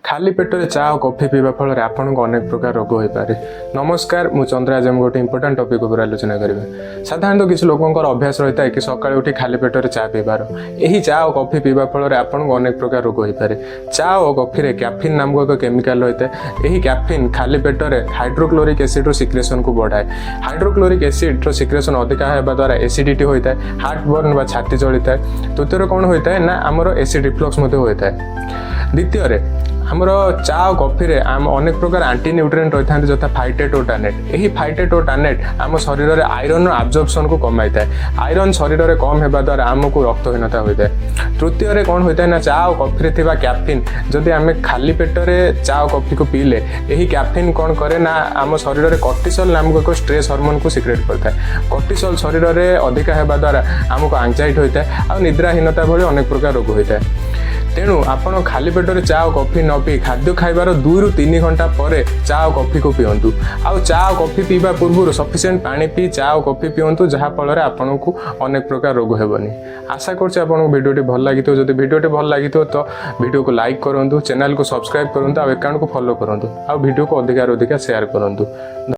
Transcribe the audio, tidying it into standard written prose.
ଖାଲି ପେଟରେ ଚା ଓ କଫି ପିଇବା ଫଳରେ ଆପଣଙ୍କୁ ଅନେକ ପ୍ରକାର ରୋଗ ହୋଇପାରେ। ନମସ୍କାର, ମୁଁ ଚନ୍ଦ୍ର। ଆଜି ଆମେ ଗୋଟେ ଇମ୍ପୋର୍ଟାଣ୍ଟ ଟପିକ୍ ଉପରେ ଆଲୋଚନା କରିବା। ସାଧାରଣତଃ କିଛି ଲୋକଙ୍କର ଅଭ୍ୟାସ ରହିଥାଏ କି ସକାଳୁ ଉଠି ଖାଲି ପେଟରେ ଚା ପିଇବାର। ଏହି ଚା ଓ କଫି ପିଇବା ଫଳରେ ଆପଣଙ୍କୁ ଅନେକ ପ୍ରକାର ରୋଗ ହୋଇପାରେ। ଚା ଓ କଫିରେ କ୍ୟାଫିନ୍ ନାମକ ଏକ କେମିକାଲ ରହିଥାଏ। ଏହି କ୍ୟାଫିନ୍ ଖାଲି ପେଟରେ ହାଇଡ୍ରୋକ୍ଲୋରିକ୍ ଏସିଡ୍ର ସିକ୍ରେସନକୁ ବଢ଼ାଏ। ହାଇଡ୍ରୋକ୍ଲୋରିକ୍ ଏସିଡ୍ର ସିକ୍ରେସନ ଅଧିକା ହେବା ଦ୍ୱାରା ଏସିଡିଟି ହୋଇଥାଏ, ହାର୍ଟ ବର୍ନ ବା ଛାତି ଜଳିଥାଏ। ତୃତୀୟରେ କ'ଣ ହୋଇଥାଏ ନା ଆମର ଏସିଡ୍ ରିଫ୍ଲକ୍ସ ମଧ୍ୟ ହୋଇଥାଏ। ଦ୍ୱିତୀୟରେ ଆମର ଚା ଓ କଫିରେ ଆମ ଅନେକ ପ୍ରକାର ଆଣ୍ଟି ନ୍ୟୁଟ୍ରିଏଣ୍ଟ ରହିଥାନ୍ତି, ଯଥା ଫାଇଟେଟ୍ ଓ ଟାନେଟ୍। ଏହି ଫାଇଟେଟ୍ ଓ ଟାନେଟ୍ ଆମ ଶରୀରରେ ଆଇରନ୍ର ଆବଜର୍ପସନକୁ କମାଇଥାଏ। ଆଇରନ୍ ଶରୀରରେ କମ୍ ହେବା ଦ୍ୱାରା ଆମକୁ ରକ୍ତହୀନତା ହୋଇଥାଏ। ତୃତୀୟରେ କ'ଣ ହୋଇଥାଏ ନା ଚା ଓ କଫିରେ ଥିବା କ୍ୟାଫିନ୍, ଯଦି ଆମେ ଖାଲି ପେଟରେ ଚା ଓ କଫିକୁ ପିଇଲେ, ଏହି କ୍ୟାଫିନ୍ କ'ଣ କରେ ନା ଆମ ଶରୀରରେ କର୍ଟିସଲ୍ ନାମକ ଏକ ଷ୍ଟ୍ରେସ୍ ହରମୋନକୁ ସିକ୍ରେଟ୍ କରିଥାଏ। କର୍ଟିସଲ୍ ଶରୀରରେ ଅଧିକା ହେବା ଦ୍ୱାରା ଆମକୁ ଆଂଜାଇଟି ହୋଇଥାଏ ଆଉ ନିଦ୍ରାହୀନତା ଭଳି ଅନେକ ପ୍ରକାର ରୋଗ ହୋଇଥାଏ। ତେଣୁ ଆପଣ ଖାଲି ପେଟରେ ଚା ଓ କଫି ନ ପିଇ ଖାଦ୍ୟ ଖାଇବାର 2ରୁ 3 ଘଣ୍ଟା ପରେ ଚା ଓ କଫିକୁ ପିଅନ୍ତୁ। ଆଉ ଚା ଓ କଫି ପିଇବା ପୂର୍ବରୁ ସଫିସିଏଣ୍ଟ ପାଣି ପିଇ ଚା ଓ କଫି ପିଅନ୍ତୁ, ଯାହାଫଳରେ ଆପଣଙ୍କୁ ଅନେକ ପ୍ରକାର ରୋଗ ହେବନି। ଆଶା କରୁଛି ଆପଣଙ୍କୁ ଭିଡ଼ିଓଟି ଭଲ ଲାଗିଥିବ। ଯଦି ଭିଡ଼ିଓଟି ଭଲ ଲାଗିଥିବ, ତ ଭିଡ଼ିଓକୁ ଲାଇକ୍ କରନ୍ତୁ, ଚ୍ୟାନେଲକୁ ସବସ୍କ୍ରାଇବ୍ କରନ୍ତୁ ଆଉ ଆକାଉଣ୍ଟକୁ ଫଲୋ କରନ୍ତୁ ଆଉ ଭିଡ଼ିଓକୁ ଅଧିକାରୁ ଅଧିକା ସେୟାର କରନ୍ତୁ।